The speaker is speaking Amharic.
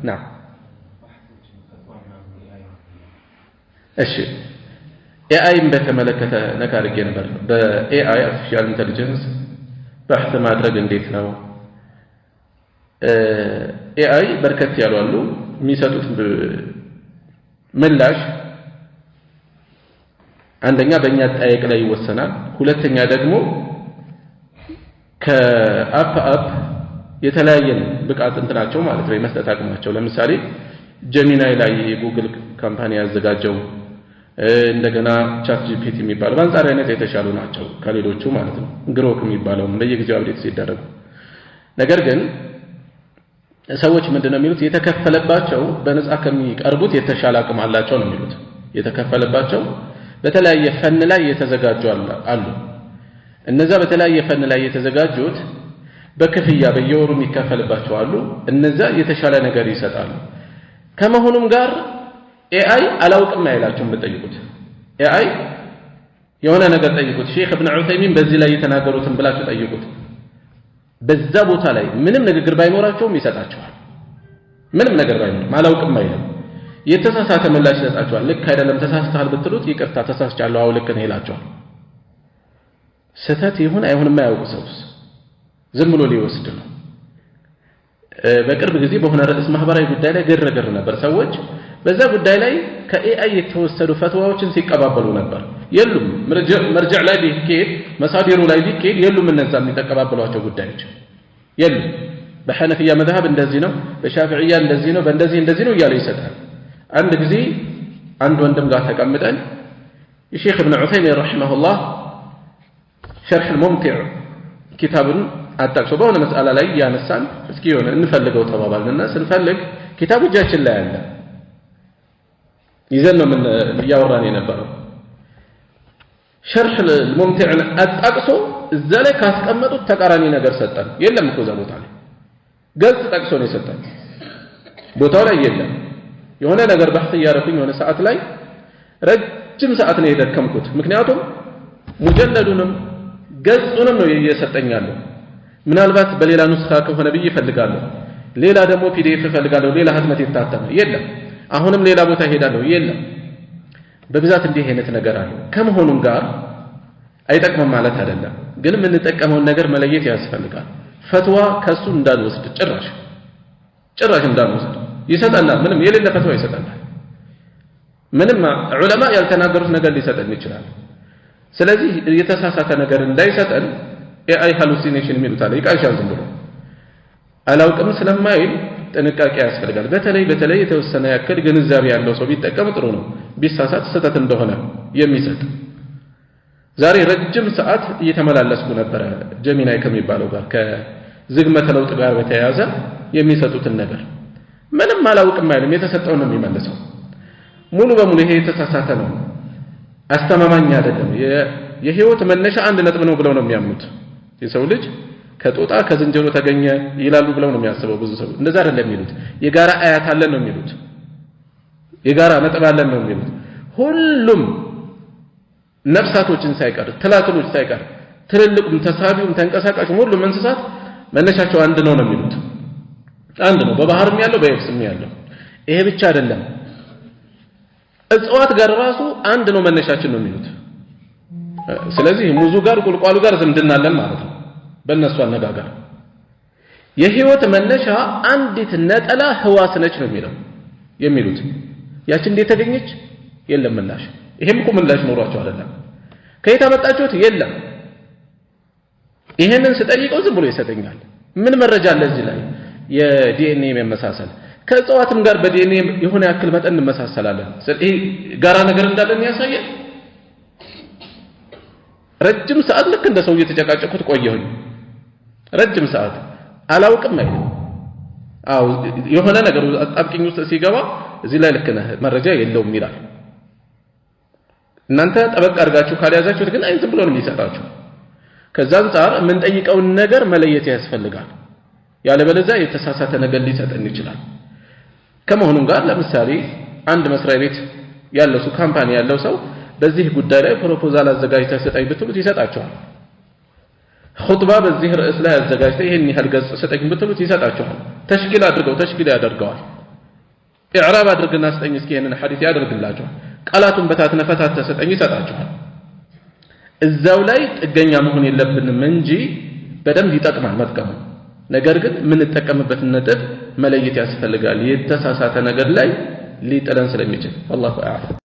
ና እሺ፣ AI ን በተመለከተ ነካ አድርጌ ነበር። በ AI artificial intelligence بحث ማድረግ እንዴት ነው? AI በርከት ያሉ አሉ። የሚሰጡት ምላሽ አንደኛ በእኛ አጠያየቅ ላይ ይወሰናል። ሁለተኛ ደግሞ ከ app app የተለያየ ነው ብቃት እንትናቸው ማለት ነው፣ የመስጠት አቅማቸው። ለምሳሌ Gemini ላይ የ Google company ያዘጋጀው፣ እንደገና ChatGPT የሚባለው በአንጻራዊነት የተሻሉ ናቸው ከሌሎቹ ማለት ነው። Grok የሚባለው በየጊዜው update ሲደረጉ፣ ነገር ግን ሰዎች ምንድነው የሚሉት? የተከፈለባቸው በነፃ ከሚቀርቡት የተሻለ አቅም አላቸው ነው የሚሉት። የተከፈለባቸው በተለያየ فن ላይ የተዘጋጁ አሉ። እነዛ በተለያየ فن ላይ የተዘጋጁት በክፍያ በየወሩ የሚከፈልባቸው አሉ። እነዛ የተሻለ ነገር ይሰጣሉ። ከመሆኑም ጋር AI አላውቅም አይላችሁም ብትጠይቁት። AI የሆነ ነገር ጠይቁት፣ ሼክ እብን ዑሰይሚን በዚህ ላይ የተናገሩትን ብላችሁ ጠይቁት። በዛ ቦታ ላይ ምንም ንግግር ባይኖራቸውም ይሰጣቸዋል። ምንም ነገር ባይኖርም አላውቅም አይልም። የተሳሳተ ምላሽ ይሰጣቸዋል። ልክ አይደለም ተሳስተሃል ብትሉት ይቅርታ ተሳስቻለሁ፣ አዎ ልክ ነህ ይላቸዋል። ስህተት ይሁን አይሁን የማያውቅ ሰውስ ዝም ብሎ ሊወስድ ነው። በቅርብ ጊዜ በሆነ ርዕስ ማህበራዊ ጉዳይ ላይ ግርግር ነበር። ሰዎች በዛ ጉዳይ ላይ ከ AI የተወሰዱ ፈትዋዎችን ሲቀባበሉ ነበር። የሉም፣ مرجع ላይ ቢኬድ مصادر ኡ ላይ ቢኬድ የሉም፣ እነዛ የሚተቀባበሏቸው ጉዳዮች የሉም። በሐነፊያ መዝሀብ እንደዚህ ነው፣ በሻፊዕያ እንደዚህ ነው፣ በእንደዚህ እንደዚህ ነው እያለ ይሰጣል። አንድ ጊዜ አንድ ወንድም ጋር ተቀምጠን የሼክ እብን ዑሰይሚን رحمه الله شرح الممتع ኪታብን አጣቅሶ በሆነ مسألة ላይ እያነሳን እስኪ የሆነ እንፈልገው ተባባልንና ስንፈልግ ኪታቡ እጃችን ላይ አለ፣ ይዘን ነው ምን እያወራን የነበረው። شرح الممتع ን አጣቅሶ እዛ ላይ ካስቀመጡት ተቃራኒ ነገር ሰጠን። የለም እኮ እዛ ቦታ ላይ ገጽ ጠቅሶ ነው የሰጠን፣ ቦታው ላይ የለም። የሆነ ነገር بحث እያደረኩኝ የሆነ ሰዓት ላይ ረጅም ሰዓት ነው የደከምኩት። ምክንያቱም مجلد ኡንም ገጹንም ነው እየሰጠኝ ያለው። ምናልባት በሌላ نسخة ከሆነ ብዬ እፈልጋለሁ። ሌላ ደግሞ PDF እፈልጋለሁ። ሌላ ህትመት የታተመ የለም። አሁንም ሌላ ቦታ እሄዳለሁ፣ የለም። በብዛት እንዲህ አይነት ነገር አለ። ከመሆኑም ጋር አይጠቅምም ማለት አይደለም፣ ግን የምንጠቀመውን ነገር መለየት ያስፈልጋል። ፈትዋ ከሱ እንዳንወስድ፣ ጭራሽ ጭራሽ እንዳንወስድ። ይሰጠናል፣ ምንም የሌለ ፈትዋ ይሰጠናል። ምንም ዑለማ ያልተናገሩት ነገር ሊሰጠን ይችላል። ስለዚህ የተሳሳተ ነገር እንዳይሰጠን AI hallucination የሚሉት አለ። ይቃዣል ዝም ብሎ አላውቅም ስለማይል ጥንቃቄ ያስፈልጋል። በተለይ በተለይ የተወሰነ ያክል ግንዛቤ ያለው ሰው ቢጠቀም ጥሩ ነው። ቢሳሳት ስህተት እንደሆነ የሚሰጥ። ዛሬ ረጅም ሰዓት እየተመላለስኩ ነበረ Gemini ከሚባለው ጋር ከዝግመተ ለውጥ ጋር በተያያዘ የሚሰጡትን ነገር ምንም አላውቅም አይልም። የተሰጠውን ነው የሚመልሰው። ሙሉ በሙሉ ይሄ የተሳሳተ ነው፣ አስተማማኝ አይደለም። የህይወት መነሻ አንድ ነጥብ ነው ብለው ነው የሚያምኑት። የሰው ልጅ ከጦጣ ከዝንጀሮ ተገኘ ይላሉ ብለው ነው የሚያስበው ብዙ ሰው። እንደዛ አይደለም የሚሉት። የጋራ አያት አለን ነው የሚሉት። የጋራ ነጥብ አለን ነው የሚሉት። ሁሉም ነፍሳቶችን ሳይቀር፣ ትላትሎች ሳይቀር፣ ትልልቁም ተሳቢውም ተንቀሳቃሹም ሁሉም እንስሳት መነሻቸው አንድ ነው ነው የሚሉት። አንድ ነው፣ በባህርም ያለው በየብስም ያለው። ይሄ ብቻ አይደለም፣ እጽዋት ጋር ራሱ አንድ ነው መነሻችን ነው የሚሉት። ስለዚህ ሙዙ ጋር ቁልቋሉ ጋር ዝምድና አለን ማለት ነው በእነሱ አነጋገር። የህይወት መነሻ አንዲት ነጠላ ህዋስ ነች ነው የሚሉት። ያቺ እንዴት ተገኘች? የለም ምላሽ። ይሄም እኮ ምላሽ ኖሯቸው አይደለም። ከየት አመጣችሁት? የለም። ይሄንን ስጠይቀው ዝም ብሎ ይሰጠኛል። ምን መረጃ አለ እዚህ ላይ? የዲኤንኤ መመሳሰል ከእጽዋትም ጋር በዲኤንኤ የሆነ ያክል መጠን እንመሳሰላለን። ይሄ ጋራ ነገር እንዳለን ያሳያል። ረጅም ሰዓት ልክ እንደ ሰው እየተጨቃጨኩት ቆየሁኝ። ረጅም ሰዓት አላውቅም አይልም። አዎ የሆነ ነገር አጣብቂኝ ውስጥ ሲገባ እዚህ ላይ ልክ ነህ መረጃ የለውም ይላል። እናንተ ጠበቅ አድርጋችሁ ካልያዛችሁት ግን አይ ዝም ብሎ ነው የሚሰጣችሁ። ከዛ አንጻር የምንጠይቀውን ነገር መለየት ያስፈልጋል። ያለበለዚያ የተሳሳተ ነገር ሊሰጠን ይችላል። ከመሆኑም ጋር ለምሳሌ አንድ መስሪያ ቤት ያለው ሰው፣ company ያለው ሰው በዚህ ጉዳይ ላይ proposal አዘጋጅተህ ስጠኝ ብትሉት ይሰጣቸዋል። ኹጥባ በዚህ ርዕስ ላይ አዘጋጅተህ ይሄን ያህል ገጽ ስጠኝ ብትሉት ይሰጣቸዋል። تشكيل አድርገው تشكيل ያደርገዋል። ኢዕራብ አድርግና ስጠኝ እስኪ ይሄንን ሐዲስ ያደርግላችኋል። ቃላቱን በታትነ ፈታተ ስጠኝ ይሰጣችኋል። እዛው ላይ ጥገኛ መሆን የለብንም እንጂ በደንብ ይጠቅማል መጥቀሙ። ነገር ግን የምንጠቀምበትን ነጥብ መለየት ያስፈልጋል። የተሳሳተ ነገር ላይ ሊጥለን ስለሚችል። ወላሁ አዕለም።